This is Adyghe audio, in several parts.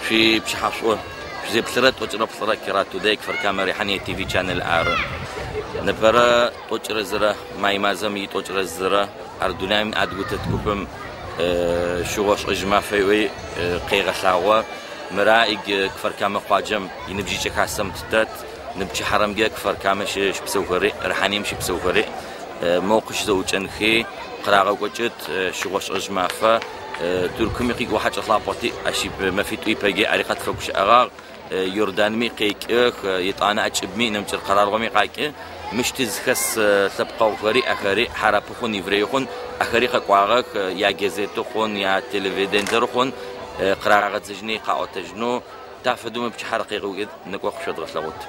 Шъуипчыхьашӏу шъузеплъырэ 42-рэ Кира Today Кфар-Камэ Рихьание ТВ Channel ары. Непэрэ 21-рэ май мазэм и 21-рэ ар дунаим адыгэу тет купым шъыгъо-шӏэжь мафэ ыӏуи къегъэлъагъо. Мыра иджы Кфар-Камэ къуаджэм иныбжьыкӏэ хасэм тытэт. Ныпчыхьэрэмкӏэ Кфар-Камэ щыпсэухэри, Рихьанием щыпсэухэри моу къыщызэӏукӏэнхи къырагъэкӏокӏыт шъыгъо-шӏэжь мафэ. Тыркуми къикӏыгъэ хьакӏэ лъапӏэти, ащ мэфитӏу ипэкӏэ ари къэтфэгущыӏэгъагъ. Иорданми къекӏых, етӏанэ ӏэкӏыбми, нэмыкӏ къэралыгъоми къакӏы. Мыщ тызхэс лъэпкъэгъухэри, ахэри хьарапы хъун, еврей хъун, ахэри къэкӏуагъэх, ягазеты хъун, ятелевидениер хъун, къырагъэдзэжьыни къаӏотэжьынэу. Тафэдэу мы пчыхьэр къегъэуӏи, нэкӏо къышъодгъэлъэгъут.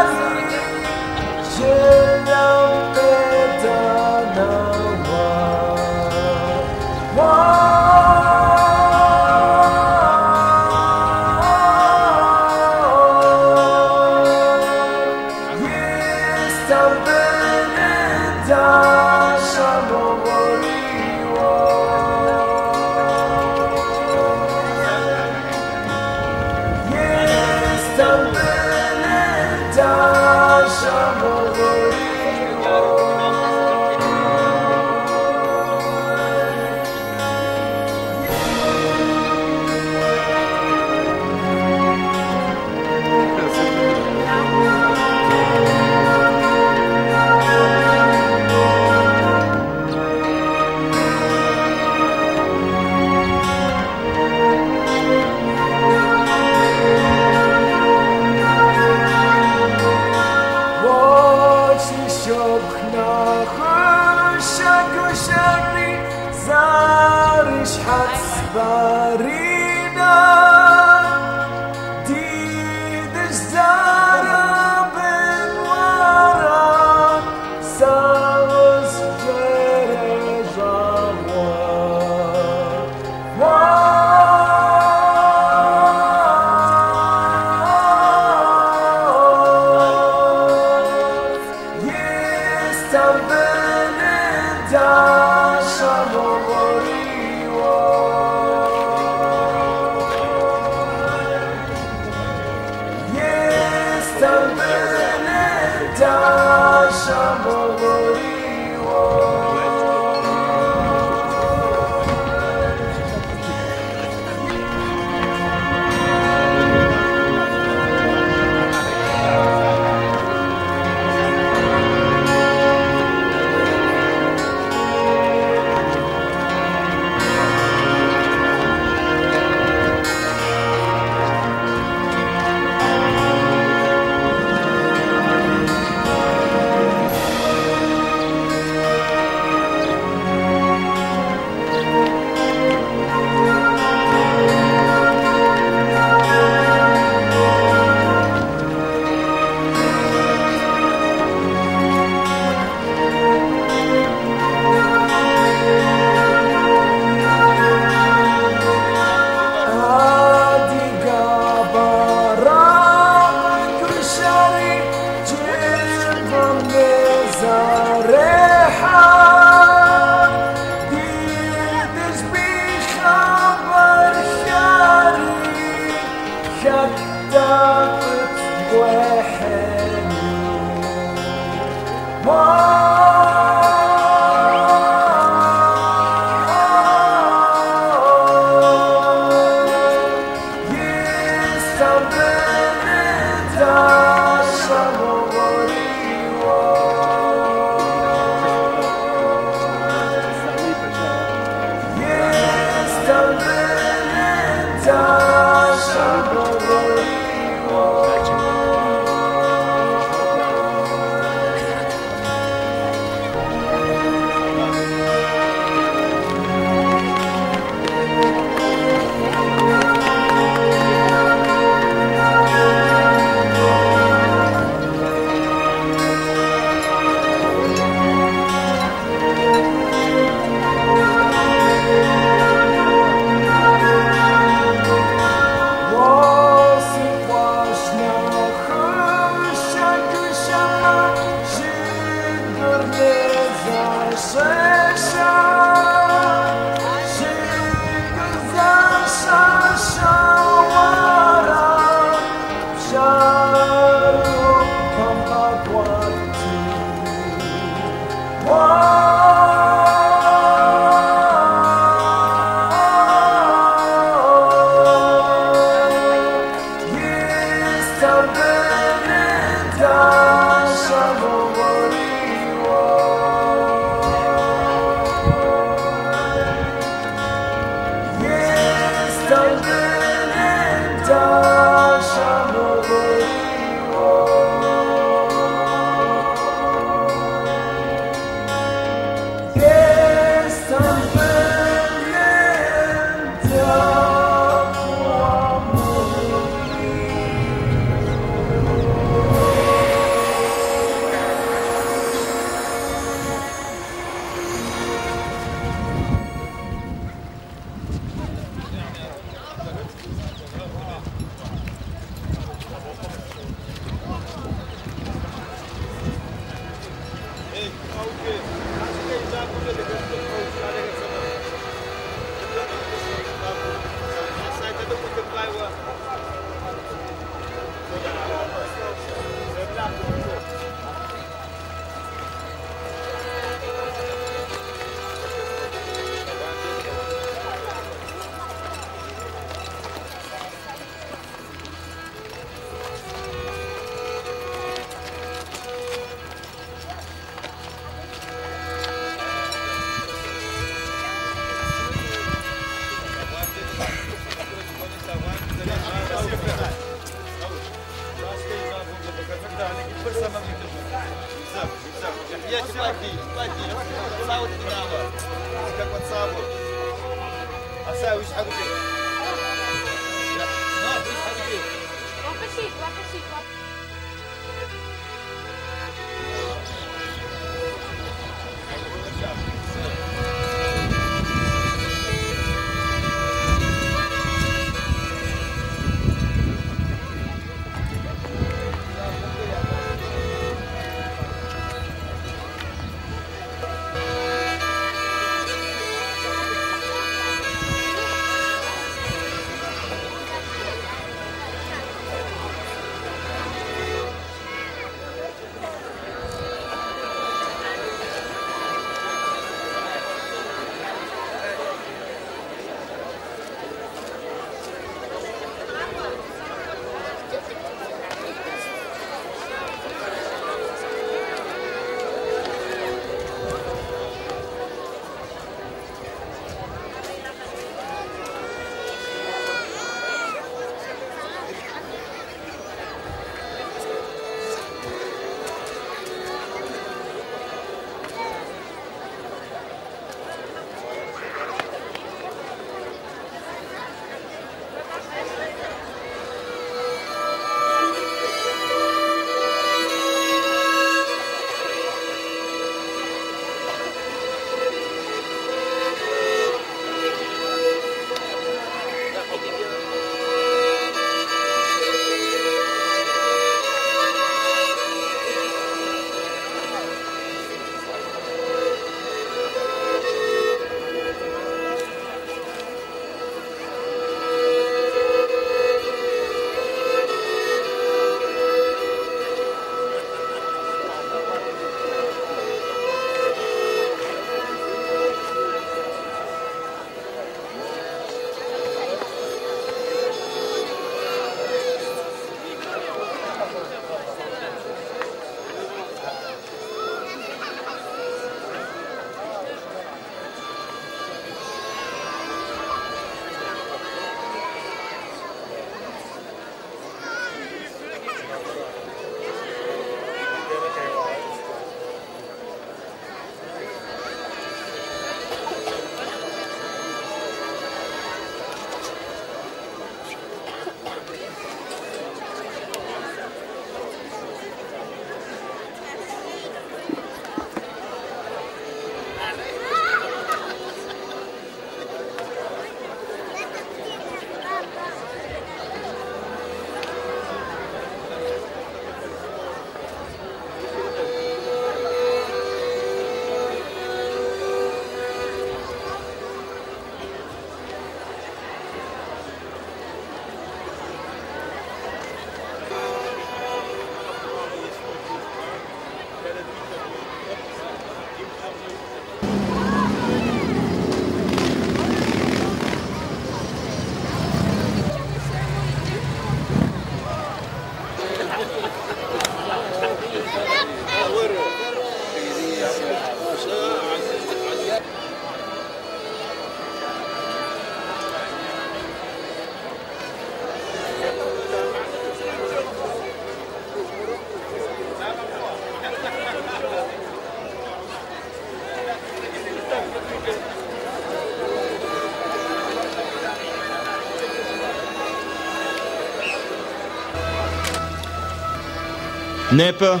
Непэ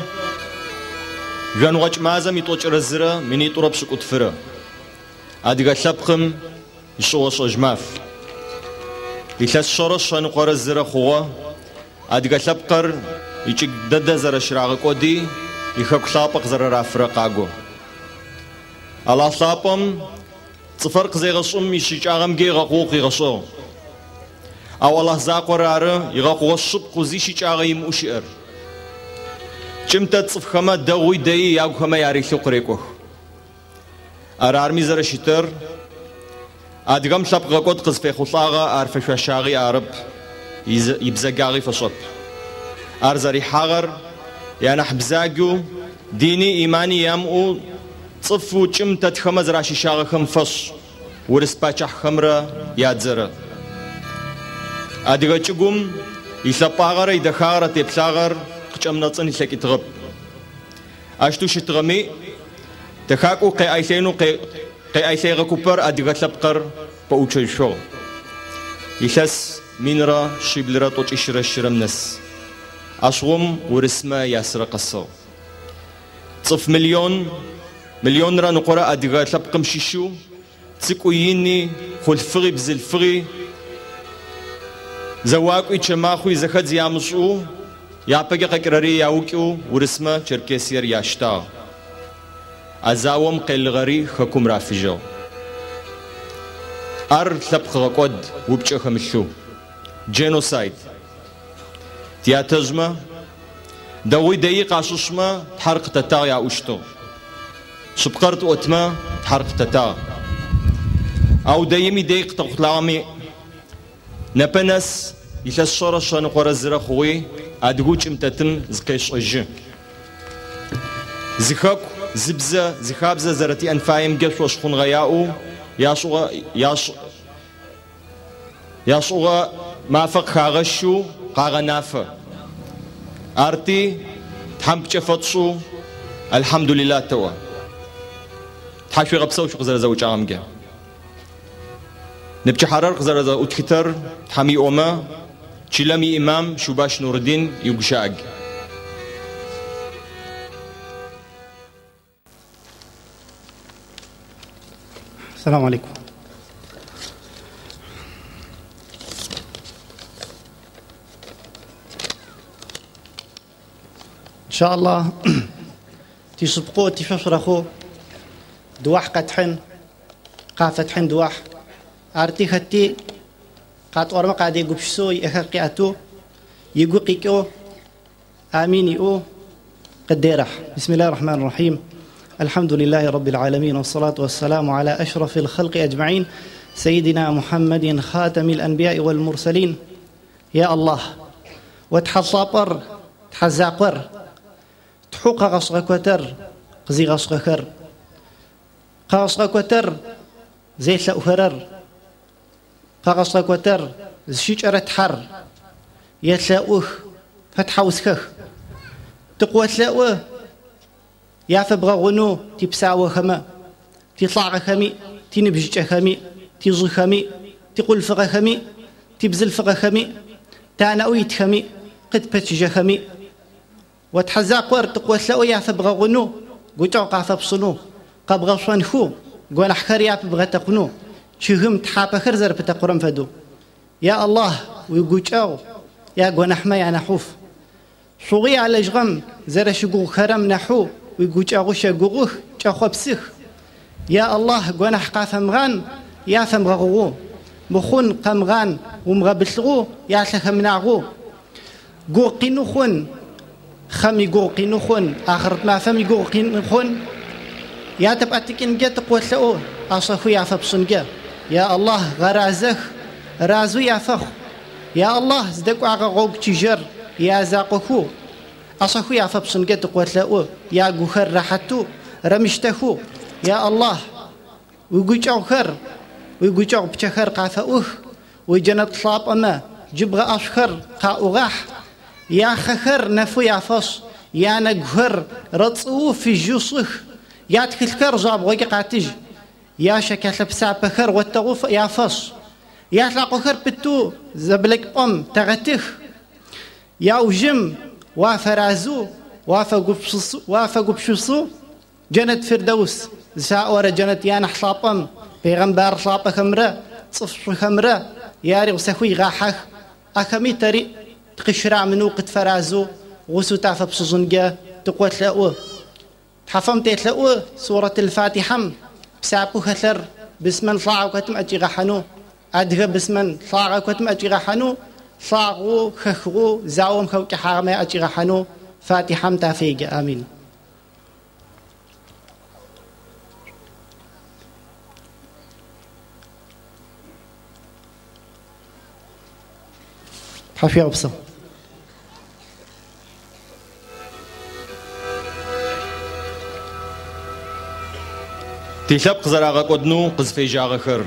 жъоныгъокӏ мазэм итӏокӏырэ зырэ 2070-рэ адыгэ лъэпкъым ишъыгъо-шӏэжь маф. Илъэс 121-рэ хъугъэ адыгэ лъэпкъыр ичӏыгу дэдэ зэрэщырагъэкӏоди ихэку лъапӏэ къызэрэрафырэ къаго. Алахь лъапӏэм цӏыфэр къызегъэшӏым ищыкӏагъэмкӏэ игъэкъугъэу къигъэшӏыгъ. Ау Алахь закъор ары игъэкъугъэ шъыпкъэу зи щыкӏагъэ имыӏэу щыӏэр. Чӏым тэ цӏыфхэмэ дэгъуи дэи ягухэмэ ярилъэу къырекӏох. Арарми зэрэщытыр адыгэм лъэпкъ гъэкӏод къызфехъулӏагъэ ар фэшъуашагъи арэп, ибзэгагъи фэшӏэп. Ар зэрихьагъэр янахь бзаджэу, дини имани ямыӏэу цӏыфэу чӏым тэтхэмэ зэращыщагъэхэм фэшӏ урыс пачъыхьхэмрэ ядзэрэ. Адыгэ чӏыгум илъэпӏагъэрэ идэхагъэрэ теплъагъэр къыкӏэмынэцӏын ылъэкӏытыгъэп. Ащтэу щытыгъэми, дэхакӏоу къеӏайлъэенэу къеӏайлъэегъэ купэр адыгэ лъэпкъыр пэӏуцожьышъугъ. Илъэс 1173-рэм нэс. Ащыгъум урысмэ ясырэ къэсыгъ. Цӏыф миллион, 1.5 миллионрэ адыгэ лъэпкъым щыщэу цӏыкӏуи ини, хъулъфыгъи бзылъфыгъи, зэуакӏуи чэмахъуи зэхэдз ямышӏэу, япэкӏэ къэкӏырэри яукӏэу урысмэ Черкесиер яштагъ. А заом къелыгъэри хэкум рафыжьыгъ. Ар лъэпкъ гъэкӏод упчӏэ хэмылъэу. Дженоцид. Тятэжъмэ, дэгъуи дэи къашӏышъмэ Тхьэр къытэтагъ яӏущтыгъ. Шъыпкъэр тӏотмэ Тхьэр къытэтагъ. Ау дэими дэй къытэхъулӏагъэми, непэ нэс илъэс 121-рэ хъугъи адыгэу чӏым тэтым зыкъешӏэжьы. Зы хэку, зы бзэ, зы хабзэ зэрэтиӏэн фаемкӏэ шӏошъхъуныгъэ яӏэу яшӏыгъэ мафэ къыхагъэщэу къагъэнафэ. Арти Тхьэм пкӏэ фэтшӏэу Алхьамдулилла тэӏо. Тхьэ шъуегъэпсэу шъукъызэрэзэӏукӏагъэмкӏэ. Ныпчыхьэрэр къызэрэзэӏутхытэр Тхьэм иӏомэ, чылэм иимам Шубаш Нурдин игущыӏэг. السلام عليكم. إن شاء الله تيسبقو تيفشرخو دواح قتحن قافتحن دواح أرتي ختي قات أرما قاعد يقبشسو يأخر يقو قيكو آمين يقو قديرح. بسم الله الرحمن الرحيم. الحمد لله رب العالمين، والصلاة والسلام على أشرف الخلق أجمعين، سيدنا محمد خاتم الأنبياء والمرسلين. يا الله وتحصابر تحزاقر تحوق غصغكوتر قزي غصغكر غصغكوتر زيت لأفرر غصغكوتر زشيجرة حر يتلاؤه فتحوسكه تقوى تلاؤه يا فبغغنو تبساوه خما تطلع خمي تنبجج خمي تيزو خمي تقول فغ خمي تبزل فغ خمي تانويت خمي قد بتج خمي وتحزاقور تقوى تلاؤه يا فبغغنو قطع قافبصنو قبغصنخو قنحخر يا فبغتقنو شهم تحابخر زربتقرم فدو. يا الله ويقوشاو يا قنحما يا نحوف صغي على جغم زرشقو خرم نحو ويقوشاو شقوغوه شاخوبسخ. يا الله قنح قافمغان يا فمغغو مخون قمغان ومغبتلغو يا تخمناغو قوقينوخون خمي قوقينوخون آخرت ما فمي قوقينوخون يا تبقى جت قوتلو أصفو يا فبصنجا. يا الله غرازخ رازو يا فخ. يا الله زدك عقوق تجر يا زاقخو أصفو يا فبصنجا قوتلو يا جوخر راحتو رمشتخو. يا الله ويقوش أخر ويقوش بتشخر قافؤه وجنة طلاب أما جبغ أشخر قاوغح يا خخر نفو يا فص يا نجهر رطو في جوصخ يا تكلكر جاب قاتج يا شكل بسابخر والتغوف يا فص يا تلاقوخر بتو زبلك أم تغتخ يا وجم وفرازو Уафэгупшысэу Джэнэт Фирдэус зыфаӏорэ Джэнэт янахь лъапӏэм пегъэмбар лъапӏэхэмрэ цӏыф шӏухэмрэ яригъусэхэу игъахьэх, ахэми тэри тыкъыщырамынэу къытфэразэу гъусэу тафэпшӏыжьынкӏэ тыкъолъэӏу. Тхьафэм телъэӏу Сурэт аль-Фатихьэм псапэу хэлъэр бысмэн лӏагъэу хэтым ӏэкӏигъэхьанэу, адыгэ бысмэн лӏагъэу хэтым ӏэкӏигъэхьанэу, лӏагъэу, хэхыгъэу, заом хэукӏыхьагъэмэ ӏэкӏигъэхьанэу Фатихьэм тафеджэ. Амин. Тхьашъуегъэпсэу. Тилъэпкъ зэрагъэкӏодынэу къызфежьагъэхэр.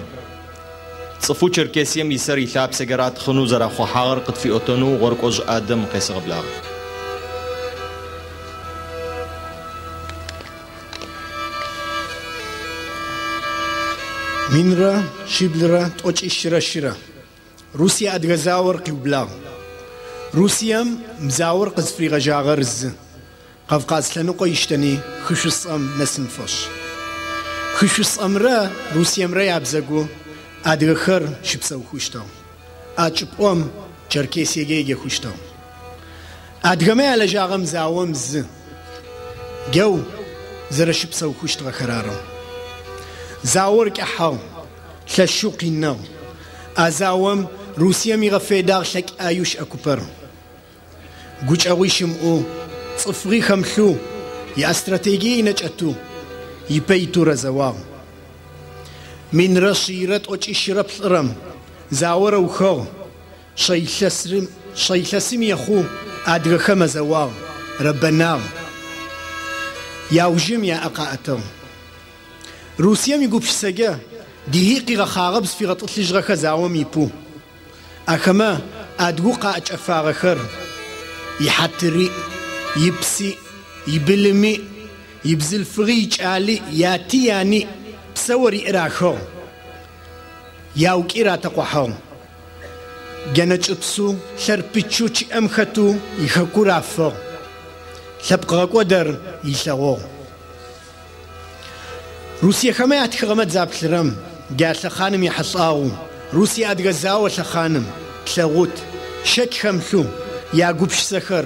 Цӏыфэу Черкесием исэр илъапсэкӏэ ратхъынэу зэрахъухьагъэр къытфиӏотэнэу Гъорыкӏожъ Адэм къесэгъэблагъэ. Минрэ шъиблырэ тӏокӏищырэ щырэ. Русие адыгэ заор къиублагъ. Русием заор къызфыригъэжьагъэр зы. Кавказ лъэныкъо иштэни хы Шӏуцӏэм нэсын фэшӏ. Хы Шӏуцӏэмрэ Русиемрэ ябзэгу адыгэхэр щыпсэухущтыгъ. А чӏыпӏэм Черкесиеге еджэхущтыгъ. Адыгэмэ ялэжьагъэм заом зы. Джау зэрэщыпсэухущтыгъэхэр ары. Заор кӏыхьагъ, лъэшэу къиныгъ. А заом Русием игъэфедагъ лъэкӏ ӏаеу щыӏэ купэр. Гукӏэгъуи щымыӏэу, цӏыфыгъи хэмылъэу, иастратегие инэкӏэтэу, ипэ итэу рэзэуагъ. 1193-рэм заор ыухыгъ, шъэ илъэсым ехъу адыгэхэм эзэуагъ, рэбэнагъ. Яужым яӏэ къаӏэтыгъ. Русием игупшысэкӏэ дихи къигъэхъагъэп зыфигъэтӏылъыжьыгъэхэ заом ипэу. Ахэмэ адыгэу къаӏэкӏэфагъэхэр ихьатыри, ипси, ибылыми, ибзылъфыгъи, икӏали, яти яни псэур иӏырахыгъ. Яукӏи ратэкъохьыгъ. Джэнэкӏыпсэу, лъэрпычэу чъыӏэм хэтэу ихэкур афыгъ. Лъэпкъ гъэкӏодэр илъэгъугъ. Русиехэмэ ятхыгъэмэ заплъырэм, джа лъэхъаным ехьылӏагъэу, Русие адыгэ зао лъэхъаным, тлъэгъут, щэч хэмылъэу, ягупшысэхэр,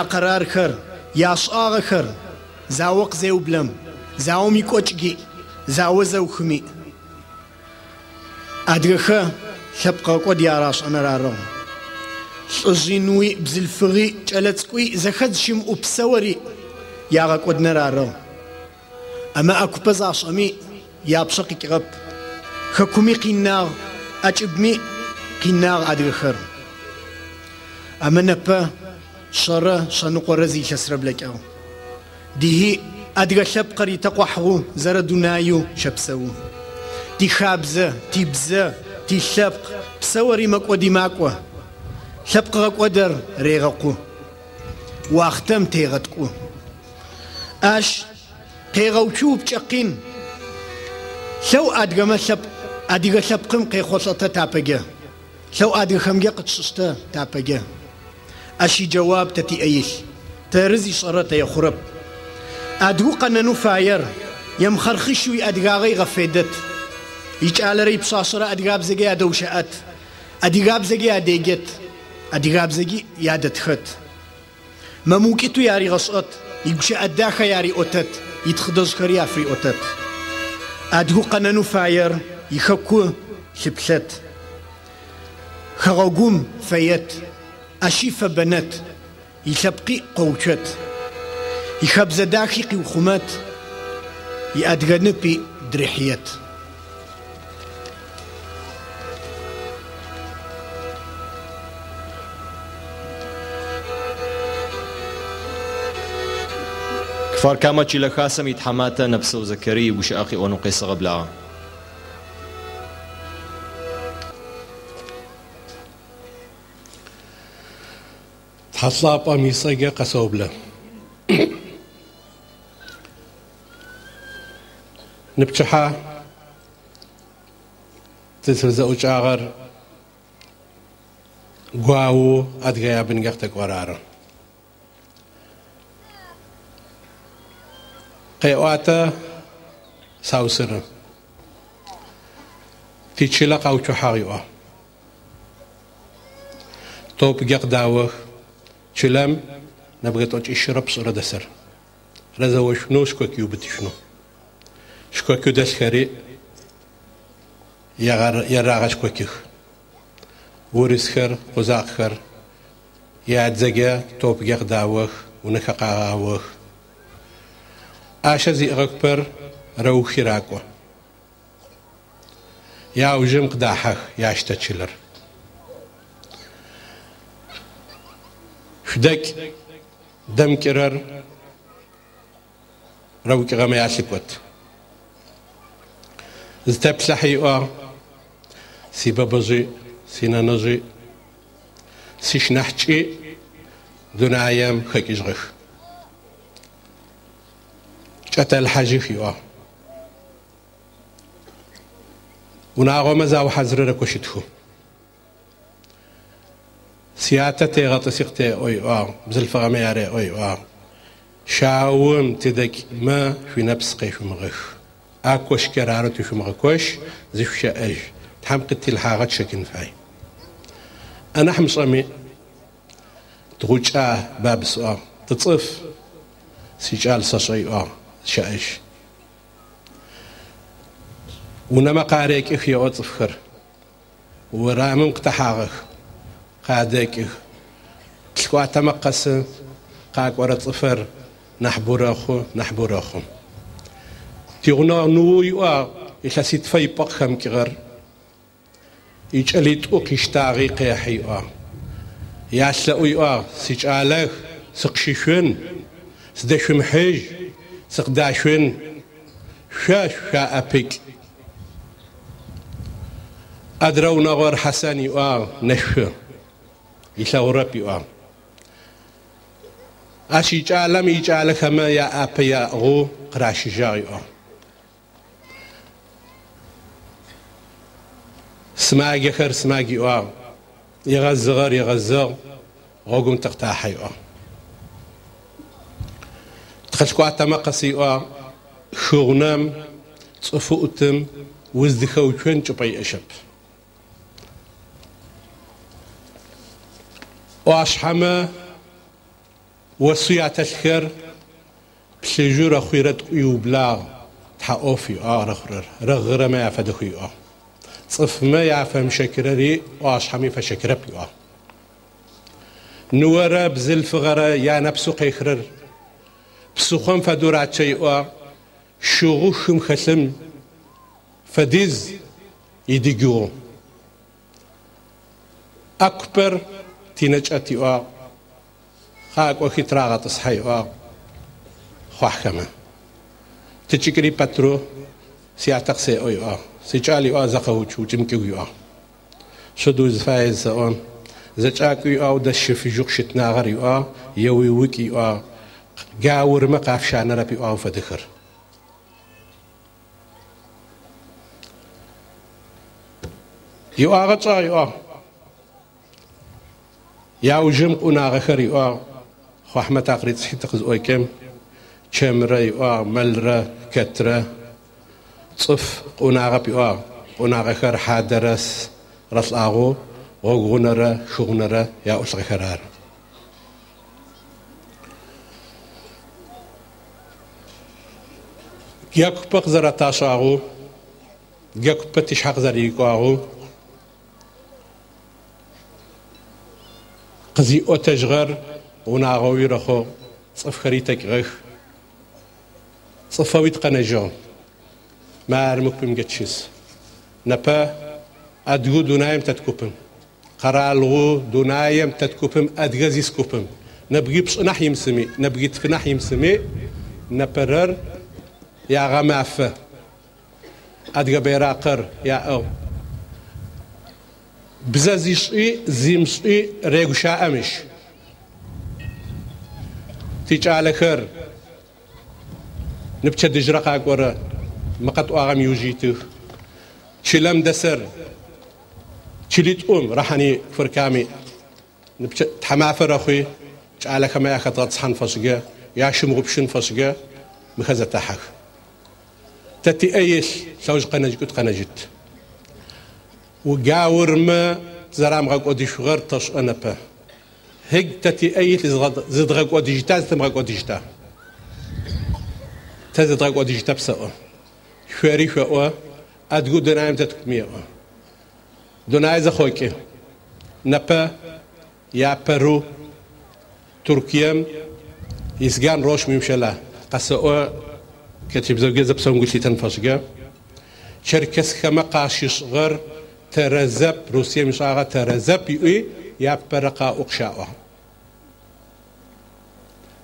якъэрархэр, яшӏагъэхэр, зао къызеублэм, заом икӏокӏыги, зао зэухыми. Адыгэхэ лъэпкъ гъэкӏод ярашӏэныр арыгъ. Лӏыжъи, ныуи, бзылъфыгъи, кӏэлэцӏыкӏуи зэхэдз щымыӏэу псэури ягъэкӏодыныр арыгъ. Амэ акупэ зашӏэми япшъэ къикӏыгъэп. Хэкуми къинагъ, ӏэкӏыбми къинагъ адыгэхэр. Амэ непэ 150 зы илъэсрэ блэкӏыгъ. Дихи адыгэ лъэпкъыр итэкъохьыгъэу зэрэдунаеу щэпсэу. Тихабзэ, тибзэ, тилъэпкъ псэури мэкӏоди макӏо. Лъэпкъ гъэкӏодэр регъэкъу. Уахътэм тегъэткӏу. Ащ къегъэуцу упчӏэ къин. Лъэу адыгэмэ лъэпкъ, адыгэ лъэпкъым къехъолӏэтэ тапэкӏэ. Лъэу адыгэхэмкӏэ къытшӏыщтэ тапэкӏэ. Ащ иджэуап тэ тиӏэ илъ. Тэры зишӏэрэ тэ ехъурэп. Адыгэу къэнэнэу фаер емхъэрхъыщэу иадыгагъэ игъэфедэт. Икӏалэрэ ипшъашъэрэ адыгабзэкӏэ ядэущыӏэт. Адыгабзэкӏэ ядеджэт. Адыгабзэкӏи ядэтхэт. Мэмыукӏытэу яригъэшӏэт, игущыӏэ дахэ яриӏотэт, итхыдэжъхэри африӏотэт. Адыгэу къэнэнэу фаер ихэку лъыплъэт. Хэгъэгум фэет, ащи фэбэнэт, илъэпкъи къоуцот. Ихэбзэ дахи къиухъумэт, иадыгэ ныпи дырихьыет. Кфар-Кама чылэ хасэм итхьаматэ Нэпсэу Закарий игущыӏэ къиӏонэу къесэгъэблагъэ. Тхьэлӏапӏэм ицӏэкӏэ къэсэублэ. Ныпчыхьэ тызфызэӏукӏагъэр гуау адыгэ ябынкӏэ къытэкӏор ары. Къеӏуатэ Саусыры. Тичылэ къауцухьагъ иӏуагъ. Топкӏэ къыдаох. Чылэм нэбгырэ тӏокӏищырэ пшӏырэ дэсыр. Рэзэошъунэу шкоки ыубытышъунэу. Шкокэу дэлъхэри ерагъэшкоких. Урысхэр, къузакъхэр ядзэкӏэ топкӏэ къыдаох, унэхэр къагъаох. ӏашэ зиӏыгъэ купэр рэухи ракӏо. Яужым къыдахьэх, яштэ чылэр. Шъудэкӏ, дэмыкӏырэр рэукӏыгъэмэ ялъыкӏот. Зытэплъыхьи ыӏуагъ, Сибэбэжъи, синэнэжъи, сишнахьыкӏи дунаем хэкӏыжьыгъэх. Чӏэтэлъхьажьых ыӏуагъ. Унагъомэ заухьазырырэ кощытхэу. Сятэ тегъэтӏыси къытеӏо ыӏуагъ, бзылъфыгъэмэ яреӏо ыӏуагъ. Щагум тыдэкӏмэ шъуинэпс къешъумыгъэх. А кощкӏэр ары тышъумыгъэкощ, зышъущэӏэжь. Тхьэм къыттилъхьагъэ тщэчын фай. Анахь мышӏэми, тыгъукӏа баб сӏуагъ, тыцӏыф, сикӏал сэшӏэ ыӏуагъ, зыщэӏэжь. Унэмэ къарекӏых еӏо цӏыфхэр. Урамым къытэхьагъэх, къадэкӏых. Тлъыкӏуатэмэ къэсы къакӏорэ цӏыфэр нахь борэхъу, нахь борэхъу. Тигъунэгъу ныоу иӏуагъ илъэситфэ ипӏэ къыхэмыкӏыгъэр. Икӏэлитӏу къиштагъи къехьы иӏуагъ. Ялъэӏу иӏуагъ, сикӏалэх, сыкъыщышъун, сыдэшъумыхьыжь, сыкъыдашъун, шъо шъуаӏэпыкӏ. Адрэ унагъор Хьасан иӏуагъ, нэшъу, илъэгъурэп иӏуагъ. Ащ икӏалэм икӏалэхэмэ яӏапэ яӏыгъэу къыращыжьагъ иӏуагъ. Сымаджэхэр сымадж иӏуагъ, егъэзыгъэр егъэзыгъ, гъогум тыкъытахьэ иӏуагъ. Тыкъылъыкӏуатэмэ къэс иӏуагъ, хыгъунэм цӏыфэу ӏутым уздыхэуцон чӏыпӏэ иӏэщэп. ӏуашъхьэмэ осэу ятэлъхэр плъыжьэу рэхъуирэ тӏу иублагъ, тхьэ ӏоф иӏуагъ рэхъурэр, рэгъырэмэ яфэдэхэу иӏуагъ. Цӏыфмэ яфэмыщэкырэри ӏуашъхьэми фэщэкырэп иӏуагъ. Ныорэ бзылъфыгъэрэ янэпсэу къехырэр псыхъом фэдэу рачъэ иӏуагъ, щыгъу хым хэлъым фэдиз идыгигъэу. А купэр тинэкӏэт иӏуагъ, къакӏохи тырагъэтӏысхьэ иӏуагъ хъуахьхэмэ. Тыкӏыкӏыри пэтрэу сятэ къысеӏо иӏуагъ. Сикӏал иӏуагъ зэ къэуцу, укӏымыкӏыгу иӏуагъ. Шъыд узыфае зысэӏом, зэкӏакӏуи иӏуагъ, дэсщыфыжьэу къыщытнагъэр иӏуагъ, еуиукӏ иӏуагъ, джаурмэ къафщанэрэп иӏуагъ фэдэхэр. Иӏуагъэ тшӏагъ иӏуагъ. Яужым къыӏунагъэхэр иӏуагъ, Хъуахьмэ такъырицӏыхьи тыкъызӏокӏэм, чэмрэ иӏуагъ, мэлрэ, кэтрэ, цӏыф къыӏунагъэп иӏуагъ. Къыӏунагъэхэр хьадэрэ рэлӏагъэу гъогу гъунэрэ хы гъунэрэ яӏулӏыгъэхэр ары. Гекупэ къызэрэташӏагъэу, Гекупэ тишъхьэ къызэрикӏуагъэу къызиӏотэжьыгъэр унагъоуи рэхъугъ, цӏыфхэри тэкӏыгъэх, цӏыфэуи тыкъэнэжьыгъ. Мары мы купымкӏэ тыщыс. Непэ адыгэу дунаим тэт купым, къэралыгъоу дунаим тэт купым, адыгэ зис купым, нэбгипшӏы нахь имысыми, нэбгитфы нахь имысыми, непэрэр ягъэмафэ. Адыгэ бейракъыр яӏыгъ. Бзэ зишӏи, зимышӏи регущаӏэ мыщ. Тикӏалэхэр ныпчэдыжьрэ къакӏорэ мы къэтӏуагъэм иужь итых. Чылэм дэсэр чылитӏум Рахьани Кфар-Ками тхьамафэ рэхъуи кӏалэхэмэ яхэтгъэтӏысхьан фэшӏыкӏэ, ящымыгъупшын фэшӏыкӏэ Мыхэр зэтэхьэх. Тэ тиӏэ илъ лъэуж къэнэжьыкӏэу тыкъэнэжьыт. Джаурмэ тызэрамыгъэкӏодышъугъэр тэшӏэ непэ. Хыг тэ тиӏэ илъ зыдгъэкӏодыжьыта зытымыгъэкӏодыжьыта? Тэ зыдгъэкӏодыжьытэп сэӏо. Шъори шъоӏо, адыгэу дунаим тэт купми еӏо. Дунае зэхъокӏы. Непэ япэрэу Туркием исган рош мимшела къэсэӏо кэтибзэгу зэпсэум гу лъитэн фэшӏыкӏэ. Черкесхэмэ къащышӏыгъэр тэрэзэп, Русием ишӏагъэ тэрэзэп иӏуи япэрэ къаӏо къыщаӏуагъ.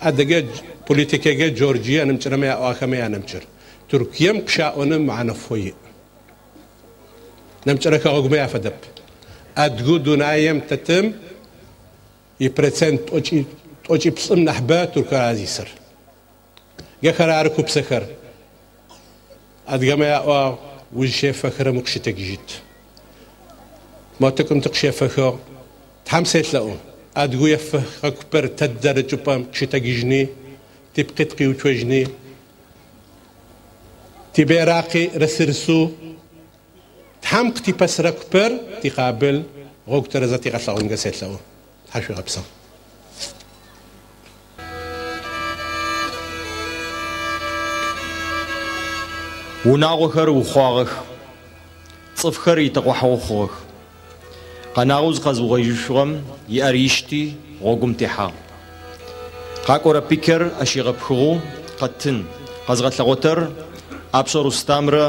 Адыгэ политикэгэ Джорджие нэмыкӏырэмэ яӏуагъэхэмэ янэмыкӏыр. Туркием къыщаӏоным мэхьанэшхо иӏ. Нэмыкӏырэ хэгъэгумэ яфэдэп. Адыгэу дунаим тэтым ипроцент тӏокӏиплӏым нахьыбэ туркхэр ары зисыр. Гэхэр ары купсэхэр. Адыгэмэ яӏуагъ узщефэхырэм укъыщытэджыжьыт. Мо тыкъым тыкъыщефэхыгъ. Тхьэм селъэӏу. Адыгэу ефэхыгъэ купэр тэдэрэ чӏыпӏэм къыщытэджыжьыни, типкъи тыкъиуцожьыни, тибейракъи рысырысэу Тхьэм къытипэсырэ купэр тикъабыл гъогу тэрэзэ тигъэлъэгъунгэ селъэӏу. Тхьэ шъуигъэпсэу. Унагъохэр ухъуагъэх, цӏыфхэр итэкъухьагъэу хъугъэх. Къэнагъэу зыкъэзыугъоижьышъугъэм иӏэр ишти гъогум техьагъ. Къакӏорэ пикэр ащ егъэпхыгъэу къэтын. Къэзгъэлъэгъотэр Апшъэ Рустамрэ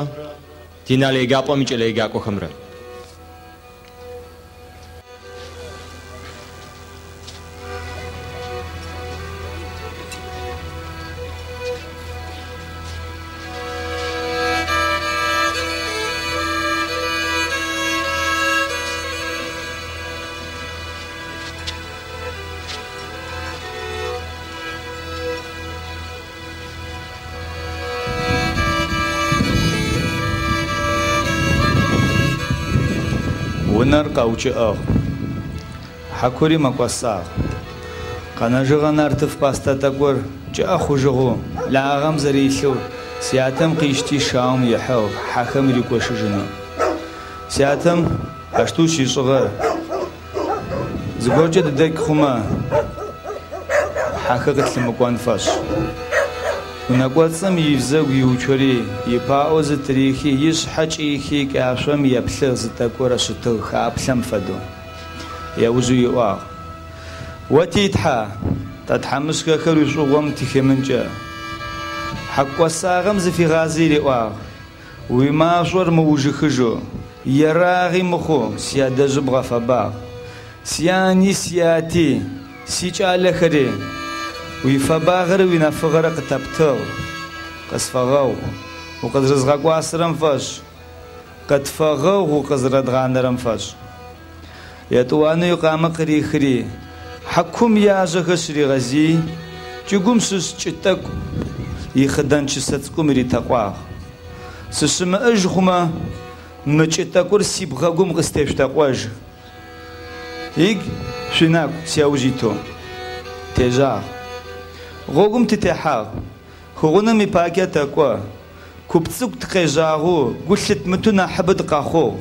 Тинал еджапӏэм икӏэлэеджакӏохэмрэ. Унэр къэукӏыӏыгъ. Хьакури мэкӏосагъ. Къэнэжьыгъэ нартыф пӏастэ тӏэкӏур кӏыӏэ хъужьыгъэу, лагъэм зэрилъэу, сятэм къишти шаум ихьыгъ хьэхэм ригощыжьынэу. Сятэм аущтэу зыкӏишӏыгъэр зыгоркӏэ тыдэкӏ хъумэ, хьэхэр къытлъымыкӏон фэшӏ. Унэ кӏоцӏым ибзэгу иуцори, ипаӏо зытырихи, ышъхьэ кӏихи, кӏашъом еплъыгъ зы тӏэкӏурэ щытыгъ хаплъэм фэдэу. Еужьу иӏуагъ. О ти Тхьэ, тэ тхьамыщкӏэхэр уишӏугъом тыхемынкӏэ. Хьаку кӏосагъэм зыфигъази риӏуагъ. Уимашӏор мыужьыхыжьэу, ерагъи мыхъоу сядэжъы бгъэфэбагъ. Сяни сяти, сикӏалэхэри, уифэбагъэрэ уинэфыгъэрэ къытэптыгъ. Къысфэгъэгъу, укъызэрэзгъэкӏуасэрэм фэшӏ, къытфэгъэгъу укъызэрэдгъанэрэм фэшӏ. Етӏуанэу икъамэ къырихри, хьакум яжьэхэр щыригъэзий, чӏыгум щыщ чӏы тӏэкӏу ихъыдэн чысэ цӏыкӏум ритэкъуагъ. Сыщымыӏэжь хъумэ, мы чӏы тӏэкӏур сибгъэгум къыстешъутэкъожь. Иг шъуинакӏу сяуж итэу. Тежьагъ. Гъогум тытехьагъ. Хыгъунэм ипакӏэ тэкӏо. Куп цӏыкӏу тыкъежьагъэу, гу лъытмытэу нахьыбэ тыкъэхъугъ.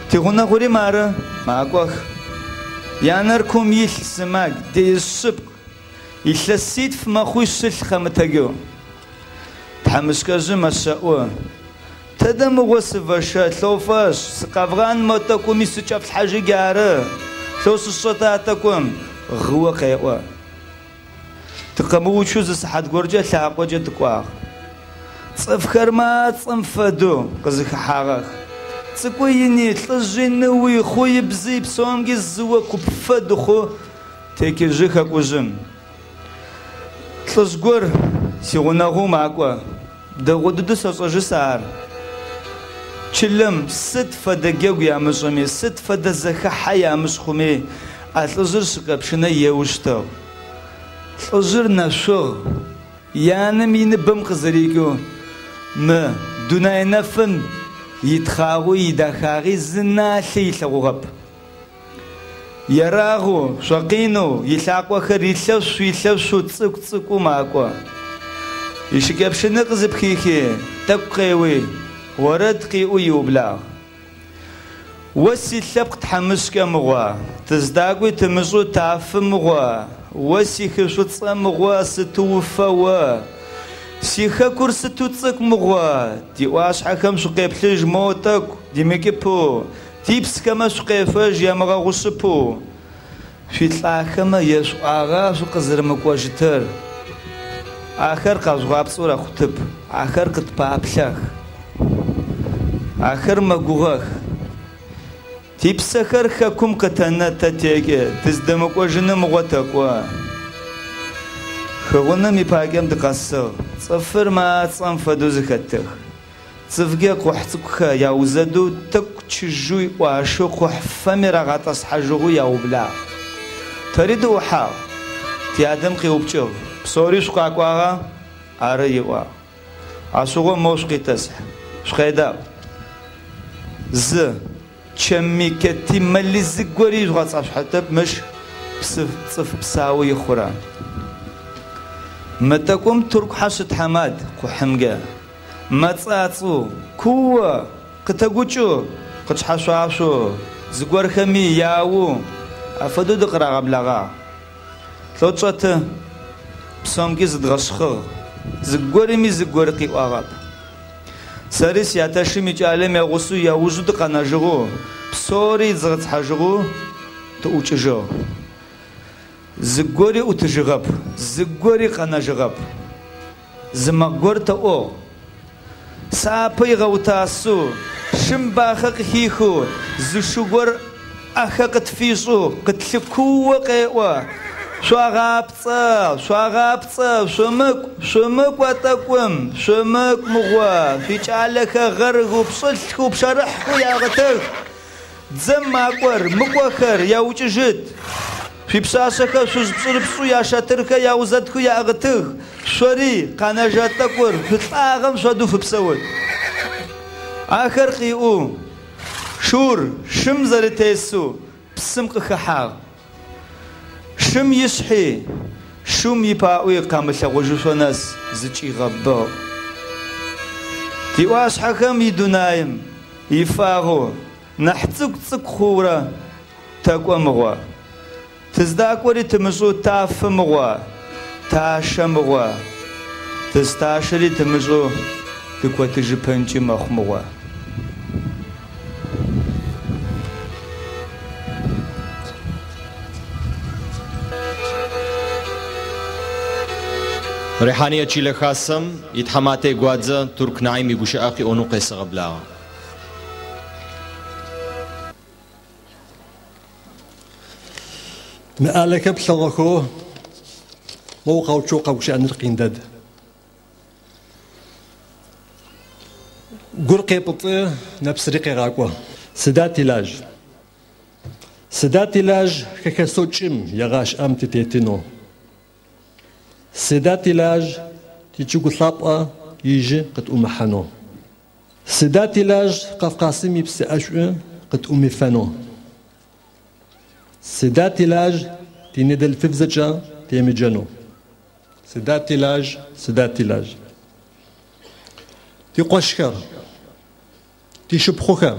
Тигъунэгъури мары, макӏох. Янэр кум илъ, сымаг, деижъ шъыпкъ. Илъэситф мэхъуи щылъ къэмытэджэу. Тхьамыщкӏэжъым мэщэӏу. Тэдэ мыгъо сывэшэ, лъофэщ, сыкъэвгъан мо тӏэкӏуми сыкӏэфлъхьажьы джары. Лъо сышӏэта а тӏэкӏум, гъыуэ къеӏо. Тыкъэмыуцу зы сыхьат горкӏэ лъакъокӏэ тыкӏуагъ. Цӏыфхэр мацӏэм фэдэу къызэхэхьагъэх. Цӏыкӏуи ини, лӏыжъи ныуи, хъуи бзый псомкӏи зыуэ куп фэд хъу текӏыжьы хэкужъым. Лӏыжъ гор сигъунэгъоу макӏо. Дэгъу дыдэу сэшӏэжьы сэ ар. Чылэм сыд фэдэ джэгу ямышӏыми, сыд фэдэ зэхахьэ ямышӏ хъуми, а лӏыжъыр шыкӏэпщынэ еущтыгъ. Лӏыжъыр нэшъугъ, янэм иныбэм къызэрикӏэу мы дунай нэфым итхъагъуи идэхагъи зы налъэ илъэгъугъэп. Ерагъэу, шъокъинэу, илъакъохэр илъэшъу-илъэшъу цӏыкӏу-цӏыкӏуу макӏо. Ишыкӏэпщынэ къызыпхихи, тӏэкӏу къеуи, орэд къиӏоу иублагъ. О си лъэпкъ тхьамыщкӏэ мыгъо, тыздакӏуи тымышӏэу тафы мыгъо, о си хы Шӏуцӏэ мыгъо, сыту уфэ о! Си хэкур сыту цӏыкӏу мыгъо, тиӏуашъхьэхэм шъукъеплъыжь моу тӏэкӏу димыкӏыпэу, типсхэмэ шъукъешъожь ямыгъэгъушъыпэу. Шъуилӏахэмэ ешъуӏуагъа шъукъызэрэмыкӏожьытыр? Ахэр къэжъугъапцӏэу рэхъутэп, ахэр къытпаплъэх. Ахэр мэгугъэх. Типсэхэр хэкум къытэнэ тэ текӏы, тыздэмыкӏожьыны мыгъо тэкӏо. Хыгъунэм ипакӏэм тыкъэсыгъ, цӏыфыр мацӏэм фэдэу зэхэтых. Цӏыфкӏэ къухь цӏыкӏухэр яузэдэу тӏэкӏу чыжьэу ӏуащэу къухь фэм рагъэтӏысхьажьыгъэу яублагъ. Тэри тыӏухьагъ. Тятэм къеупчӏыгъ, Псори шъукъакӏуагъа? Ары, ыӏуагъ. Ащыгъум моу шъукъитӏысхь. Шъукъедаӏу. Зы чэми, чэти, мэли зыгори жъугъэцӏэшъухьэтэп мыщ псы цӏыф псау ихъурэ. Мы тӏэкӏум Туркухьэ щытхьамат къухьымкӏэ. Мэцӏацӏэу, куо, къытэгукӏэу, къытшъхьэшъуашъоу, зыгорхэми яоу афэдэу дыкъырагъэблэгъагъ. Лӏо тшӏэты, псомкӏи зыдгъэшъхъыгъ, зыгорэми зыгорэ къиӏуагъэп. Сэри сятэшым икӏалэм ягъусэу яужу дыкъэнэжьыгъэу, псори идгъэтӏысхьажьыгъэу тыӏукӏыжьыгъ. Зыгори ӏутыжьыгъэп, зыгори къэнэжьыгъэп. Зы макъ гор тэӏугъ. Сапэ игъэутасэу, шым бахъэ къыхихэу, зы шы гор ӏэхэ къытфишӏэу, къытлъыкууэ къеӏо, Шъуагъапцӏэ, шъуагъапцӏэ, шъумыкӏу, шъумыкӏу а тӏэкӏум, шъумыкӏу мыгъо, шъуикӏалэхэр гъэрхэу, пщылӏхэу, пщэрыхьхэу ягъэтых. Дзэм макӏор, мыкӏохэр яукӏыжьыт. Шъуипшъашъэхэр шъуз пшӏырыпшӏэу ящэтырхэр яузэдхэу яӏыгъытых, шъори, къэнэжьыгъэ тӏэкӏур, шъулӏагъэм шъодэу шъупсэут. Ахэр къиӏоу, шыур шым зэрэтесэу псым къыхэхьагъ. Шым ишъхьи, шыум ипаӏуи къамылъэгъужьышъо нэс зычӏигъэбыгъ. Тиӏуашъхьэхэм идунаим ифагъэу нахь цӏыкӏу-цӏыкӏу хъуурэ тэкӏо мыгъо. Тыздакӏори тымышӏэу тафы мыгъо, тащэ мыгъо. Тызтащэри тымышӏэу тыкӏотыжьыпэнкӏи мэхъу мыгъо. Рихьание чылэ хасэм итхьаматэ игуадзэ Турк Наим игущыӏэ къиӏонэу къесэгъэблагъэ. Мы ӏалэхэр плъэгъэхэу моу къэуцоу къэгущыӏэныр къин дэд. Гур къепӏытӏы, нэпсыри къегъакӏо. Сыда тилажь? Сыда тилажь хэхэсэу чӏым егъашӏэм тытетынэу? Сыда тилажь тичӏыгу лъапӏэ ижьы къытӏумыхьанэу? Сыда тилажь Кавказым ипсы ӏэшӏу къытӏумыфэнэу? Сыда тилажь тиныдэлъфыбзэкӏэ темыджэнэу? Сыда тилажь, сыда тилажь? Тикъошхэр, тишыпхъухэр,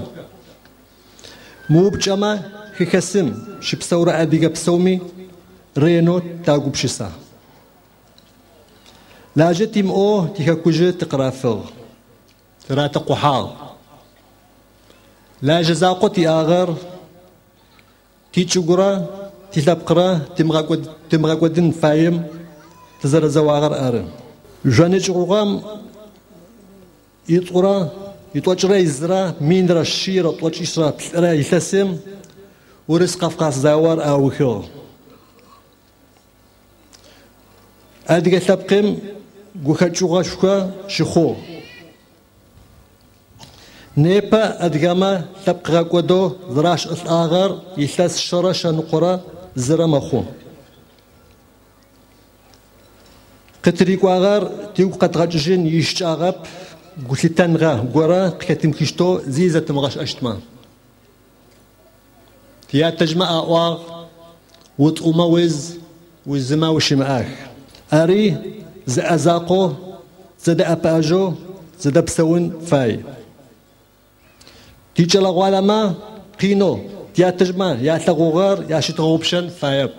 мы упчӏэмэ хэхэсым щыпсэурэ адыгэ псэуми ренэу тягупшысэ. Лажьэ тимыӏэу тихэкужъы тыкъырафыгъ, тыратэкъухьагъ. Лажьэ закъо тиӏагъэр тичӏыгурэ тилъэпкърэ тимыгъэкӏодын фаем тызэрэзэуагъэр ары. Жъоныкӏыгъугъэм итӏурэ итӏокӏырэ изырэ 1173 илъэсым Урыс-Кавказ заор аухыгъ. Адыгэ лъэпкъым гухэкӏыгъошхо щыхъугъ. Непэ адыгэмэ лъэпкъ гъэкӏодэу зэрашӏылӏагъэр илъэс 121 мэхъу. Къытырикӏуагъэр тыгу къэдгъэкӏыжьын ищыкӏагъэп, гулъытэныгъэ горэ къыхэтымыхыщтэу зи зэтымыгъэшӏэщтмэ. Тятэжъмэ аӏуагъ, утӏумэ уз, узымэ ущымыӏах. Ари зы ӏэ закъоу Тызэдэӏэпыӏэжьэу тызэдэпсэун фай. Тикӏэлэгъуалэмэ къинэу тятэжъмэ ялъэгъугъэр ящытгъэгъупшэн фаеп.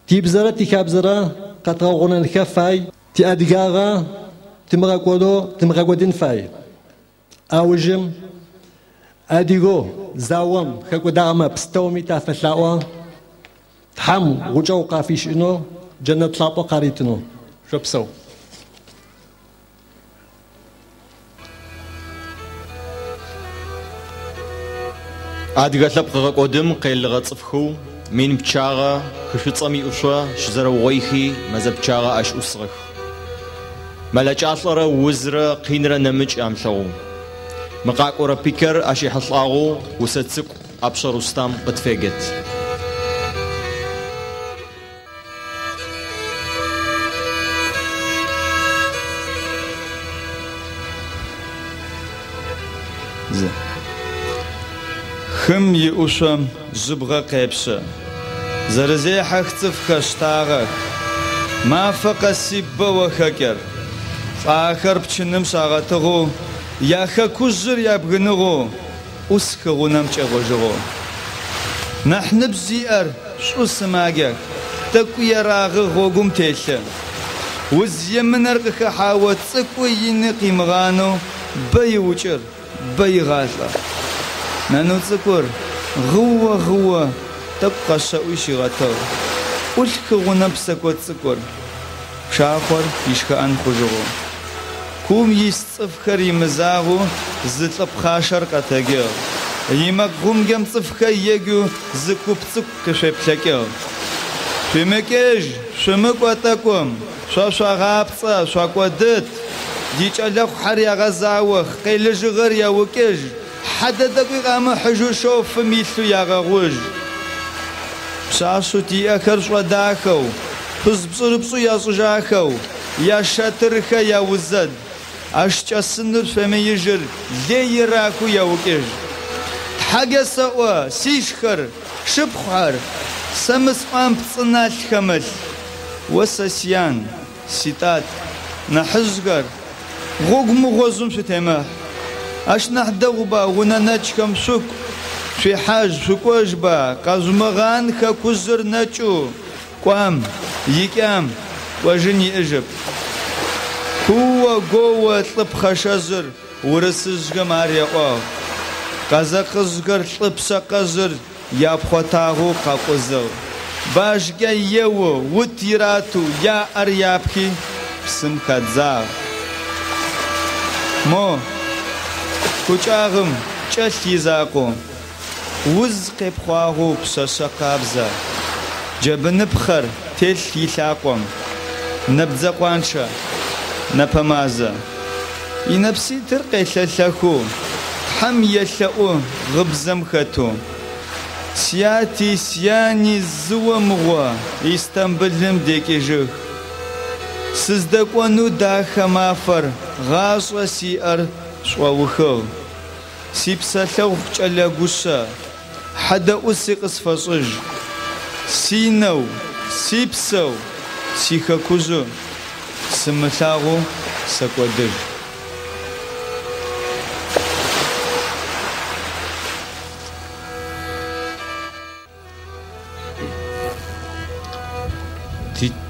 Тибзэрэ тихабзэрэ къэтгъэгъунэнхэ фай, тиадыгагъэ тымыгъэкӏодэу тымыгъэкӏодын фай. Аужым адыгэу заом хэкӏодагъэмэ пстэуми тафэлъаӏо, Тхьэм гукӏэгъу къафишӏынэу, джэнэт лъапӏэ къаритынэу. Шъопсэу. Адыгэ лъэпкъ гъэкӏодым къелыгъэ цӏыфхэу мин пчъагъэ хы Шӏуцӏэм иӏушъо щызэрэугъоихи мэзэ пчъагъэ ащ ӏусыгъэх. Мэлэкӏалӏэрэ узрэ къинрэ нэмыкӏ амылъэгъоу. Мы къакӏорэ пикэр ащ ехьылӏагъэу усэ цӏыкӏу Апшъэ Рустам къытфеджэт. Зы. Хым и ӏушъом жьыбгъэ къепщэ. Зэрызехьэх цӏыфхэр щтагъэх. Мафэ къэси бэу ахэкӏыр. Лӏахэр пчыным щагъэтыгъэу, я хэкужъыр ябгыныгъэу, ӏус хы гъунэм кӏэгъожьыгъэу. Нахь ныбжь зиӏэр шӏу сымаджэх, тӏэкӏу ерагъы гъогум телъы. Уз емынэр къыхэхьауэ цӏыкӏуи ини къимыгъанэу бэ иукӏыр, бэ игъалӏэ. Нану цӏыкӏур гъыуэ-гъыуэ тӏэкӏу къэщэӏуи щигъэтыгъ. ӏулъ хы гъунэм псэкӏод цӏыкӏур, пшахъор ишхыӏэн хъужьыгъэу. Кум ис цӏыфхэр имызагъэу зы лӏы пхъашэр къэтэджыгъ. Имэкъ гъумджэм цӏыфхэр еджэу зы куп цӏыкӏу къыфеплъэкӏыгъ. Шъуимыкӏыжь, шъумыкӏо тӏэкӏум, шъо шъуагъапцӏэ, шъуакӏодыт. Икӏэлэхъухэр ягъэзаох, къелыжьыгъэр яукӏыжь, хьэдэ тӏэкӏуи къамыхьыжьэу шъофым илъэу ягъэгъужь. Пшъашъэу тиӏэхэр шӏодахэу, шъуз пшӏырыпшӏэу яшӏыжьахэу, ящэтырхэр яузэд. Ащ кӏэсыныр фэмыижьыр лей ирахэу яукӏыжь. Тхьэкӏэ сэӏо, сишхэр, шыпхъухэр, сэ мы сӏуагъэм пцӏы налъ хэмылъ. О сэ сян, ситат, нахьыжъхэр, гъогу мыгъожъым шъутемыхь. Ащ нахь дэгъуба унэ нэкӏхэм шъукӏу, шъуихьажь, шъукӏожьба, къэжъумыгъан хэкужъыр нэкӏэу. Кӏуам, икӏам, кӏожьын иӏэжьэп. Куо-гуо лӏы пхъэшэжъыр урысыжъхэм ар яӏуагъ. Къэзэкъыжъхэр лӏы пшъэкъэжъыр япхъотагъэу къакъузыгъ. Башкӏэ еу, ут ирату, яӏэр япхи, псым хадзагъ. Мо, кучӏагъым кӏэлъ изакъоу. Уз къепхъуагъэу пшъэшъэ къабзэ. Джэбыныпхъэр телъ илъакъом. Нэбдзэ къуанчъэ, нэпэ мазэ. Инэпситыр къелъэлъэхэу, Тхьэм елъэӏу гъыбзэм хэтэу. Сяти сяни зыо мыгъо Истамбылым декӏыжьых. Сыздэкӏонэу дахэ мафэр гъашӏэ сиӏэр шӏоухыгъ. Сипсэлъэгъу кӏэлэ гущэ, хьэдэӏуси къысфэшӏыжь. Синэу, сипсэу, сихэкужъы, сымылъагъоу сэкӏодыжь.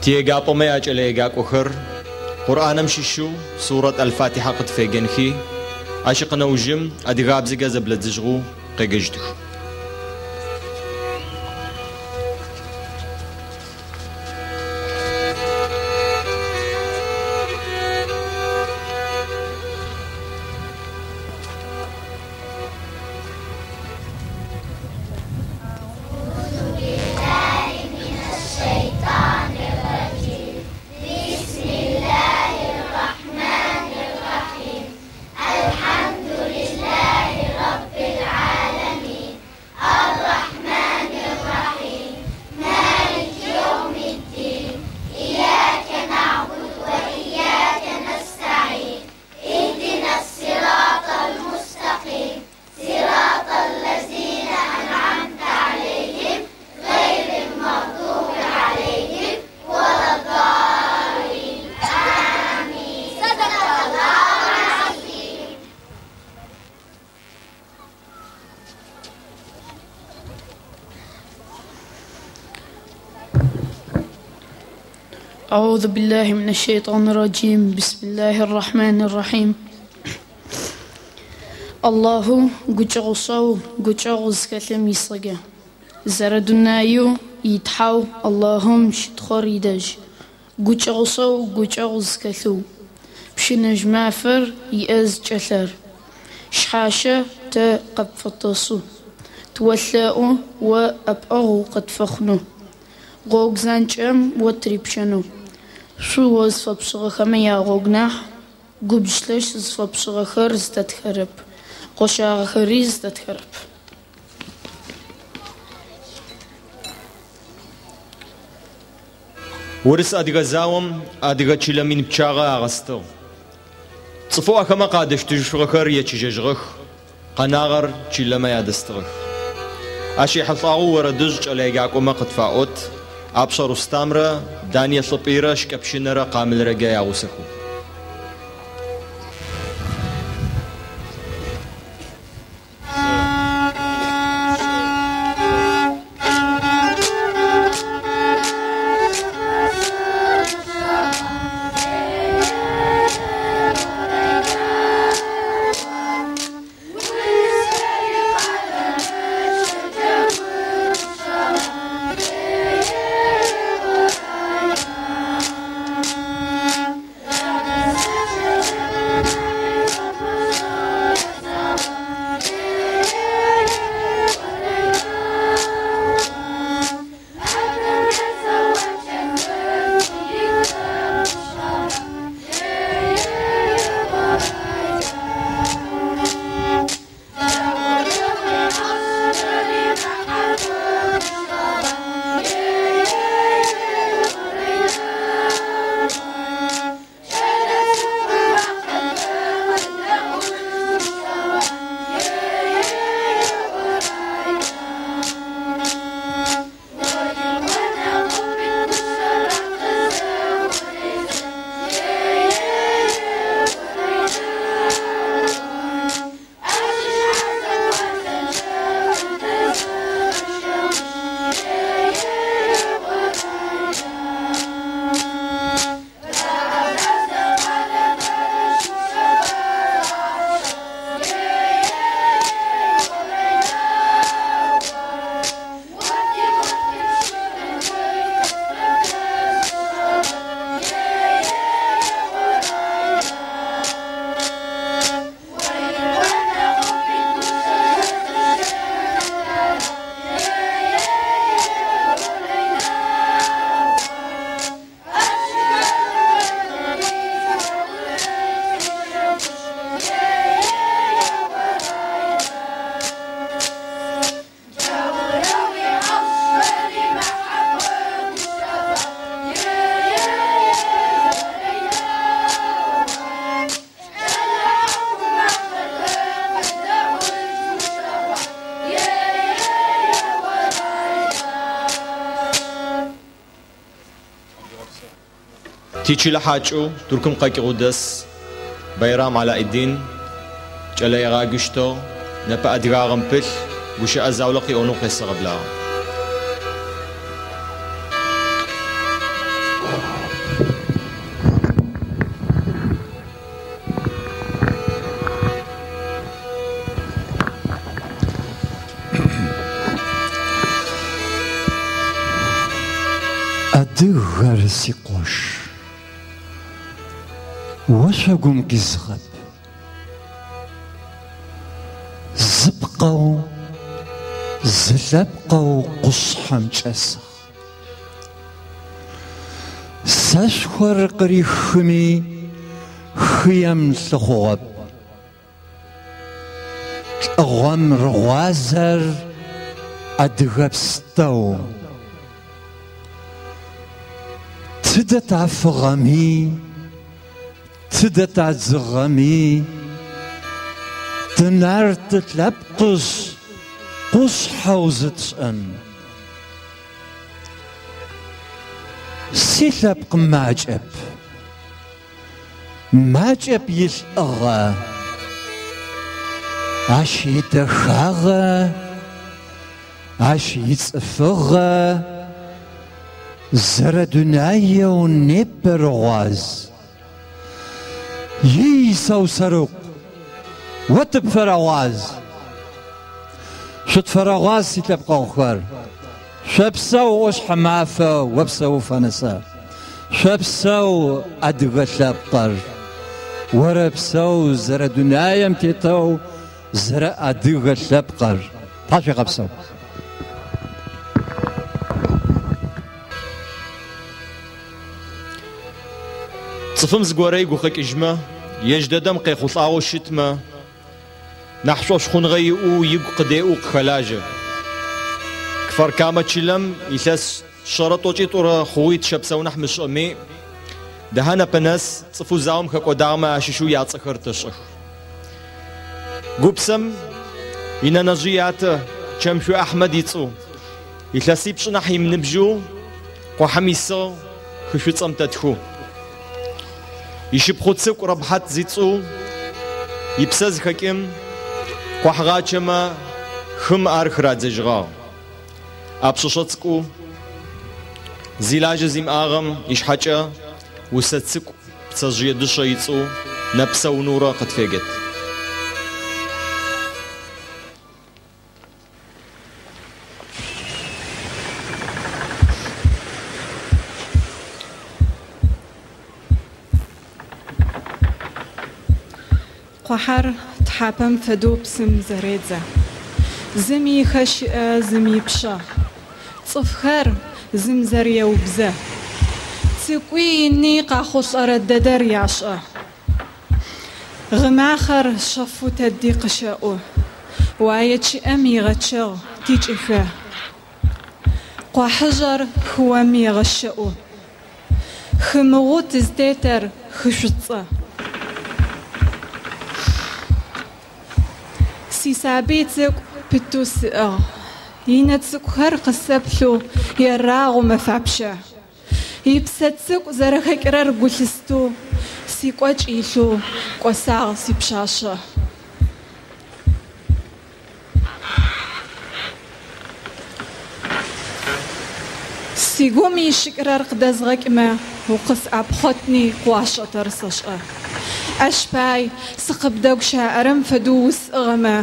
Тиеджапӏэмэ якӏэлэеджакӏохэр Къурӏаным щыщэу Сурэт Аль-Фатихьэ къытфеджэнхи, ащ икъынэужым адыгабзэкӏэ зэблэдзыжьыгъэу къеджэщтых. أعوذ بالله من الشيطان الرجيم بسم الله الرحمن الرحيم Аллаху гукӏэгъушӏэу гукӏэгъу зыхэлъым ицӏэкӏэ. Зэрэдунаеу итхьэу Аллахум щытхъур идэжь. Гукӏэгъушӏэу гукӏэгъу зыхэлъэу. Пщыныжь мафэр иӏэ зыкӏэлъэр. Шъхьащэ тэ къыпфэтэшӏы. Тыолъэӏу о ӏэпыӏэгъу укъытфэхъунэу. Гъогу занкӏэм о тырипщэнэу. Шӏу о зыфэпшӏыгъэхэмэ ягъогу нахь, губж лъэш зыфэпшӏыгъэхэр зытетхэрэп, гъощагъэхэри зытетхэрэп. Урыс-адыгэ заом адыгэ чылэ мин пчъагъэ агъэстыгъ. Цӏыфэу ахэмэ къадэщтыжьышъугъэхэр ечыжьэжьыгъэх, къэнагъэр чылэмэ ядэстыгъэх. Ащ ехьылӏагъэу орэдыжъ кӏэлэеджакӏомэ къытфаӏот, Апшъэ Рустамрэ Дание Лӏыпӏыйрэ шыкӏэпщынэрэ къамылрэкӏэ ягъусэхэу. Тичылэ хьакӏэу Тыркум къэкӏыгъэу дэс Байрам Алаиддин кӏэлэегъаджэщтыгъ, непэ адыгагъэм пылъ, гущыӏэ заулэ къыӏонэу къесэгъэблагъэ. Адыгэр сикъош, ошъогум къизыгъэп. Зы пкъэу, зы лъэпкъэу къушъхьэм кӏэсыгъ. Сэшхор къырихыми, хыем лъыхъугъэп. Лӏыгъом рыгъуазэр адыгэ пстэу. Тыдэ тафыгъэми, тыдэ тадзыгъэми, тынарт лъэпкъышъ, къушъхьэу зытшӏэн. Силъэпкъ макӏэп. Макӏэп илӏыгъэ, ащ идэхагъэ, ащ ицӏыфыгъэ, Зэрэдунаеу непэ рыгъуаз. Ей, Саусэрыкъу, о тыпфэрэгъуаз. Шъутфэрэгъуаз, силъэпкъэгъухэр. Шъопсэу, ӏошъхьэмафэ, опсэу, Фэнысэ. Шъопсэу, адыгэ лъэпкъыр. Орэпсэу зэрэдунаем тетэу зэрэадыгэ лъэпкъыр. Тхьашъуегъэпсэу. Цӏыфым зыгорэ игу къэкӏыжьмэ, ежь дэдэм къехъулӏагъэу щытмэ, нахь шӏошъхъуныгъэ иӏэу игу къыдеӏэу къыхэлажьэ. Кфар-Камэ чылэм илъэс шъэрэ тӏокӏитӏурэ хъугъи тыщэпсэу нахь мышӏэми, Дэхьа непэ нэс цӏыфэу заом хэкӏодагъэмэ ащыщэу яцӏэхэр тэшӏэх. Гупсэм инэнэжъы ятэ Чэмшъо Ахьмэд ицӏэу, илъэсипшӏ нахь имыныбжьэу къухьэм исыгъ хы Шӏуцӏэм тэтхэу. Ишыпхъу цӏыкӏу Рэбхьат зицӏэу ипсэ зыхэкӏым, къухьгъачэмэ хым ар хырадзэжьыгъагъ. А пшъэшъэ цӏыкӏоу зилажьэ зимыӏагъэм ишъхьэкӏэ усэ цӏыкӏу Пцэжъые дышъэ ицӏэу Нэпсэу Нурэ къытфеджэт. Къухьэр тхьапэм фэдэу псым зэредзэ. Зым ихэ щыӏэ, зым ипшъэ. Цӏыфхэр зым зэреубзэ. Цӏыкӏуи ини къахъулӏэрэ дэдэр яшӏэ. Гъымахэр шъэфэу тэди къыщэӏу. Уае чъыӏэм игъэчъыгъ тикӏышъо. Къухьыжъэр хыом егъэщэӏу. Хы мыгъоу тызтетэр хы Шӏуцӏэ. Сисабый цӏыкӏу пытэу сыӏыгъ. Инэ цӏыкӏухэр къысэплъэу ерагъэу мэфапщэ. Ипсэ цӏыкӏу зэрэхэкӏырэр гу лъыстэу, сикӏокӏ илъэу кӏосагъ сипшъашъэ. Сигум ищыкӏырэр къыдэзгъэкӏымэ, укъысӏапхъотни къыуашӏэтэр сэшӏэ. Ащ пай сыкъыбдэгущаӏэрэм фэдэу усӏыгъэмэ,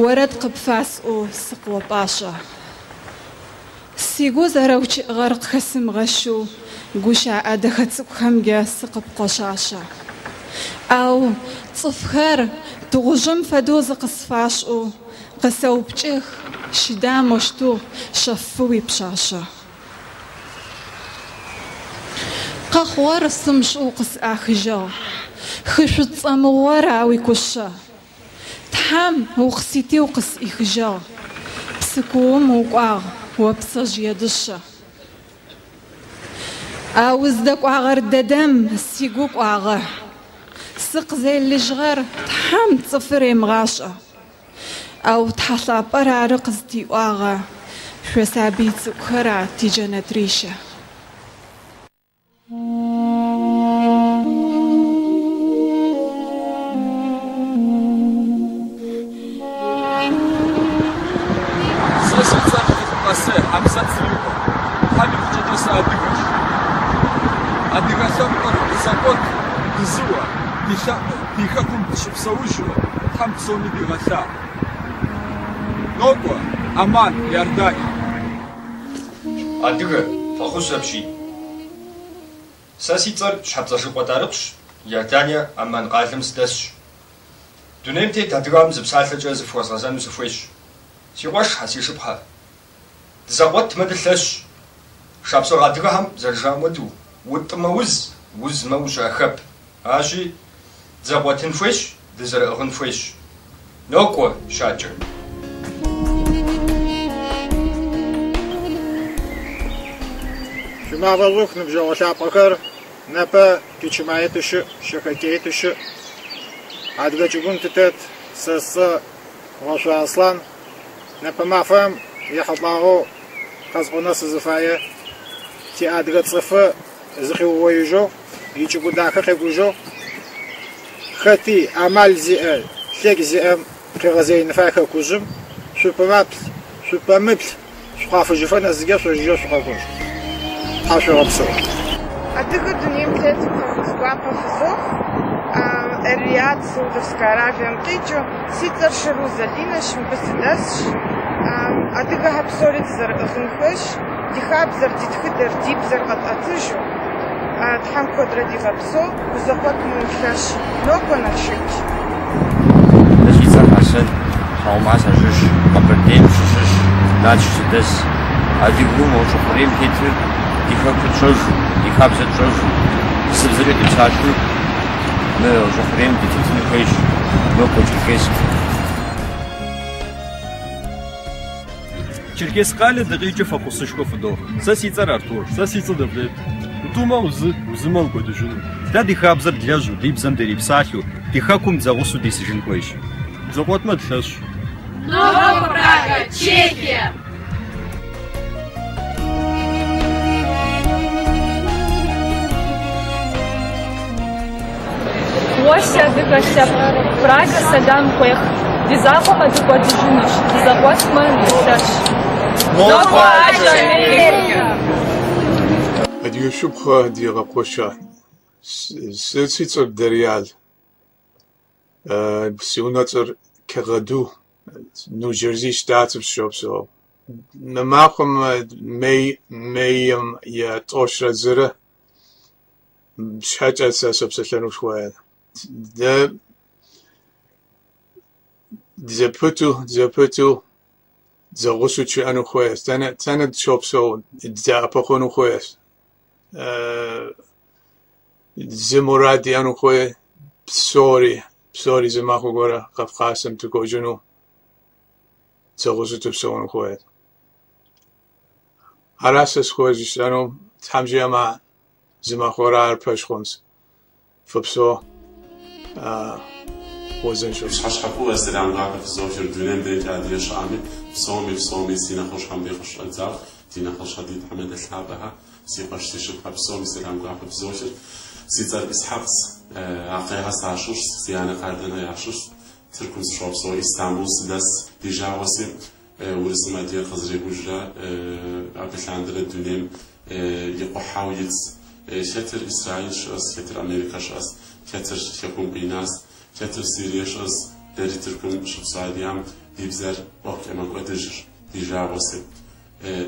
орэд къыпфасӏоу сыкъыопӏашӏэ. Сигу зэрэучъыӏыгъэр къыхэсымыгъэщэу гущыӏэ дэхэ цӏыкӏухэмкӏэ сыкъыпкъошъашъэ. Ау цӏыфхэр тыгъужъым фэдэу зыкъысфашӏэу къысэупчӏых, Шъыда моущтэу шъэфы уипшъашъэ? Къэхъугъэр сымышӏэу къысӏахыжьыгъ. Хы Шӏуцӏэ мыгъор а уикушъэ. Тхьэм укъысити укъысӏихыжьыгъ, псы куум укӏуагъ, о пцэжъые дышъэ. А уздэкӏуагъэр дэдэм сигу кӏуагъэ. Сыкъызелыжьыгъэр Тхьэм цӏыфыр ремыгъашӏэ. Ау Тхьэ лъапӏэр ары къызытиӏуагъэ, шъо сабый цӏыкӏухэра тиджэнэт рищэ. Сэ си цӏэр Лӏыкъэсэй Хьэмзэт сриӏуэ. Тхьэм и фӏыщӏэкӏэ сыадыгэщ. Адыгэ лъэпкъыр дызэкъуэт, дызыуэ, ди лъэпкъ, ди хэкум дыщыпсэужу Тхьэм псоми дигъэлъагъу. Нокӏуэ, Амман, Иордание. Адыгэ, фӏэхъус апщий. Сэ си цӏэр Щхьэпцӏэжыкъуэ Тӏарыкъщ, Иордание Амман къалэм сыдэсщ. Дунейм тет адыгэм зы псалъэкӏэ зыфхуэзгъэзэну сыхуейщ. Си къуэшхьэ, си шыпхъэ. Дызэкъуэтмэ дылъэщ. Шапсыгъ адыгэхэм зэрыжаӏэм хуэдэу, утӏымэ уз, узмэ ущыӏэхэп. Аращи, дызэкъуэтын хуейщ, дызэрыӏыгъын хуейщ. Нокӏуэ, Щакӏэ. Шъуимафэ шӏух, ныбджэгъу лъапӏэхэр, непэ Кичимае тыщыӏ, Шэхэкӏэй тыщыӏ. Адыгэ чӏыгум тытэт, сэ сцӏэ Гъошъо Аслъан. Непэ мафэм ехьылӏагъэу къэсӏонэу сызыфае тиадыгэ цӏыфы зыкъиугъоижьэу, ичӏыгу дахэ къекӏужьэу, хэти амал зиӏэ, лъэкӏ зиӏэм къыгъэзэжьын фае хэкужъым, шъупэмыплъ, шъупэмыплъ, шъукъафыжьыфэ нэсыкӏэ шъожьыжьэу шъукъэкӏожь. Тхьашъуегъэпсэу. Адыгэ дунейм тетым фӏэхъус гуапэ фызох. Эр-Рияд, Саудовскэ Аравием къикӏыу, си цӏэр Шэру Залинэщ, мыбы сыдэсщ. Адыгэхэр псори дызэрыӏыгъын хуейщ, ди хабзэр, ди тхыдэр, ди бзэр къэтӏэтыжу. Тхьэм куэдрэ дигъэпсэу, узэкъуэтмэ улъэщ. Нокӏуэ Налшык. Сэ си цӏэр Хьэсэн, Хьэумэ сащыщ, Къэбэрдейм сыщыщ, Налшык сыдэс. Адыгэу мо щӏы хъурейм тетыр ди хэкур тщӏэжу, ди хабзэр тщӏэжу, зы бзэкӏэ дыпсалъэу мы щӏы хъурейм дытетыну хуейщ, нокӏуэ Черкесск. Черкесск къалэ дыкъикӏыу фӏэхъусышхуэ фыдох. Сэ си цӏэр Артур. Сэ си цӏэр Давлет. Утӏумэ узы, узымэ укӏуэдыжыну. Дэ ди хабзэр длэжьу, ди бзэм дырипсалъэу, ди хэкум дызэгъусэу дисыжын хуейщ. Дызэкъуэтмэ дылъэщ. Нокӏуэ Прагэ, Чехие! Уэ си адыгэ лъэпкъ, Прагэ сэлам къуех. Ди закъуэмэ дыкӏуэдыжынущ, дызэкъуэтмэ дылъэщ. Нокӏуэ Америкэ! Адыгэ шыпхъухэ, адыгэ къуэшхэ. Сэ си цӏэр Дариал. Си унэцӏэр Кэгъэду. Нью-Джерси штатым сыщопсэу. Мы махуэм мейм и 31 щхьэкӏэ сэ сопсэлъэну сыхуейт. Дэ зэпыту дызэгъусэу дыщыӏэну хуейщ. Дэнэ дыщопсэу, дыдэӏэпыкъуну хуейщ. Зы мурад диӏэну хуей псори зы махуэ гуэрэ Кавказым дыкӏуэжыну, дызэгъусэу дыпсэуну хуейт. Ара сэ сыхуейр жысӏэну. Тхьэм жиӏэмэ, зы махуэ гуэрэ ар пэж хъунщ. Фыпсэу, узыншэу. Щхьэщхьэхуэ сэлам гуапэ фызохыр дунейм дэнэкӏэ адыгэ щыӏэми, псоми, псоми си нэхъыжьхэм дей къыщыщӏэдзауэ, ди нэхъыжьхэр, ди тхьэмадэ лъапӏэхэр, си къуэш, си шыпхъухэр псоми сэлам гуапэ фызохыр. Си цӏэр Исхьэкъс, Акъейхэ сащыщ, си анэ Къардэнхэ ящыщ, Тыркум сыщопсэу, Истамбул сыдэс. Ди жагъуэси Урысым адыгэр къызэрекӏужрэ абы лъандэрэ дунейм икъухьауэ итс. Хэтыр Израиль щыӏэс, хэтыр Америкэ щыӏэс, хэтыр хэкум къинас, хэтыр Сирие щыӏэс, дэри Тыркум щыпсэу адыгэм ди бзэр ӏуэхукӏэ мэкӏуэдыжыр, ди жагъуэси.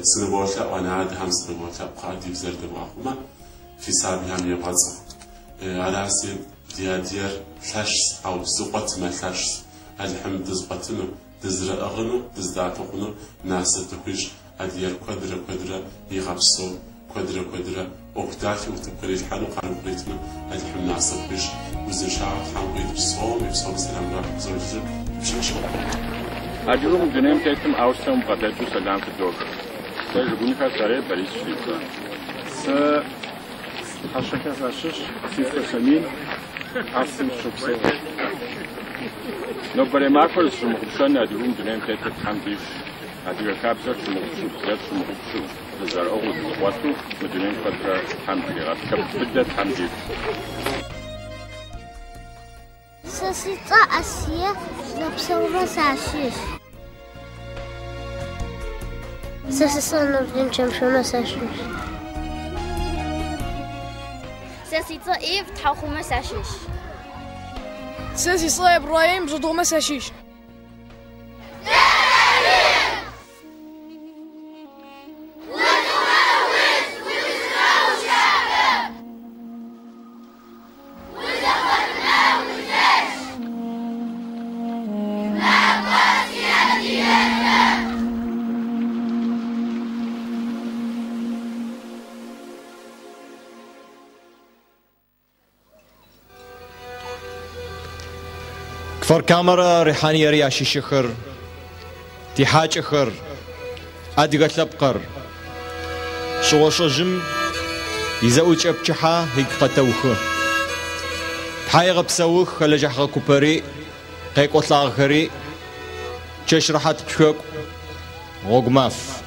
Сыныволъэӏу, анэ-адэхэм сыныволъэӏу, кхъыӏэ ди бзэр дывгъэхъумэ, фи сабийхэм евгъэцӏыху. Араси, ди адыгэр лъэщщ, ауэ зыкъуэтмэ лъэщщ. Алыхьым дызыкъуэтыну, дызэрыӏыгъыну, дыздэӏэпыкъуну насып дыхуищӏ, адыгэр куэдрэ-куэдрэ игъэпсэу, куэдрэ-куэдрэ ӏуэху дахи утыку кърилъхьэну, къару къритыну Алыхьым насып хуищӏ. Узыншагъэ Тхьэм къуит псоми, псоми сэлам гуапэ фызохыжыр пщыхьэщхьэ. Адыгэу мы дунейм тетым Аустрием бгъэдэкӏыу сэлам фыдох. Сэ Жыгунхэ сарей, Борис си цӏэр. Сэ Хьэщэхэ сащыщ, си цӏэр Самин, Австрием сыщопсэу. Нобэрей махуэр зыщымыгъупщэн адыгэу мы дунейм тетыр Тхьэм дищӏ. Адыгэ хабзэр тщымыгъупщэу, бзэр тщымыгъупщэу, дызэрыӏыгъыу, дызыкъуэту мы дунейм куэдрэ Тхьэм дригъэт. Лъэпкъ быдэ Тхьэм дищӏ. Сэ си цӏэ Асие, Нэпсэумэ сащыщ. Сэ си цӏэ Нурдин, Чэмшуэмэ сащыщ. Сэ си цӏэ Ив, Тхьэхъумэ сащыщ. Сэ си цӏэ Ибрэхьим, Бжьэдыгъумэ сащыщ. Кфар-Камэрэ Рихьаниерэ ящыщхэр, тихьакӏэхэр, адыгэ лъэпкъыр. Шъыгъо-шӏэжьым изэӏукӏэ пчыхьэ ыгу къэтэухы. Тхьаегъэпсэух хэлэжьыхьэгъэ купэри, къекӏолӏагъэхэри, чэщ рэхьат къышъокӏу, гъогу маф.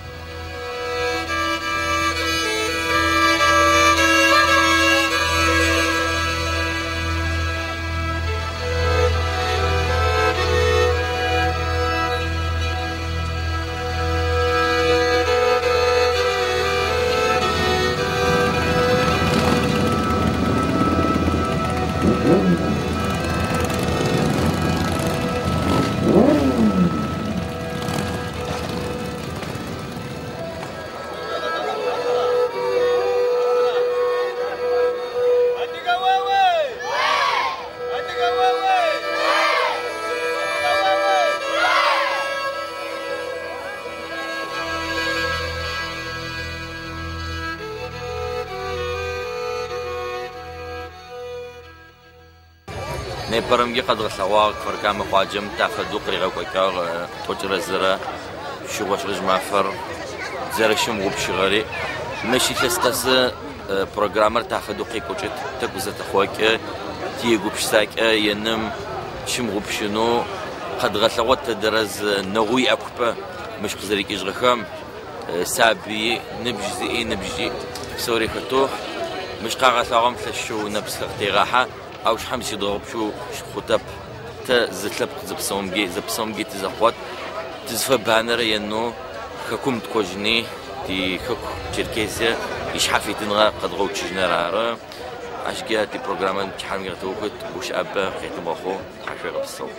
Непэрэмкӏэ къэдгъэлъэгъуагъ Кфар-Камэ къуаджэм тафэдэу къыригъэкӏокӏыгъ 11 шъыгъо-шӏэжь мафэр зэрэщымыгъупшыгъэри. Мыщ илъэс къэсы программэр тафэдэу къекӏокӏыт, тӏэкӏу зэтэхъокӏы, тигупшысакӏэ еным щымыгъупшынэу къэдгъэлъэгъо тэдэрэ зы нэгъуй ӏэкупэ мыщ къызэрикӏыжьыгъэхэм сабыи, ныбжь зиӏи, ныбжьи псори хэтэу мыщ къагъэлъагъом лъэшэу нэпсхэр къытегъахьэ, ау шъхьэм зыщыдгъэгъупшэу хъутэп. Тэ зы лъэпкъ зэпсэумги, зэпсэумги тызэкъот, тызфэбанэрэ енэу хэкум тыкӏожьыни, ти хэку Черкесие ишъхьафитыныгъэ къэдгъэуцужьыныр ары. Ащкӏэ типрограммэ пчыхьэм къэтэухы, гущыӏэбэ къетымыгъэхъоу тхьашъуегъэпсэу.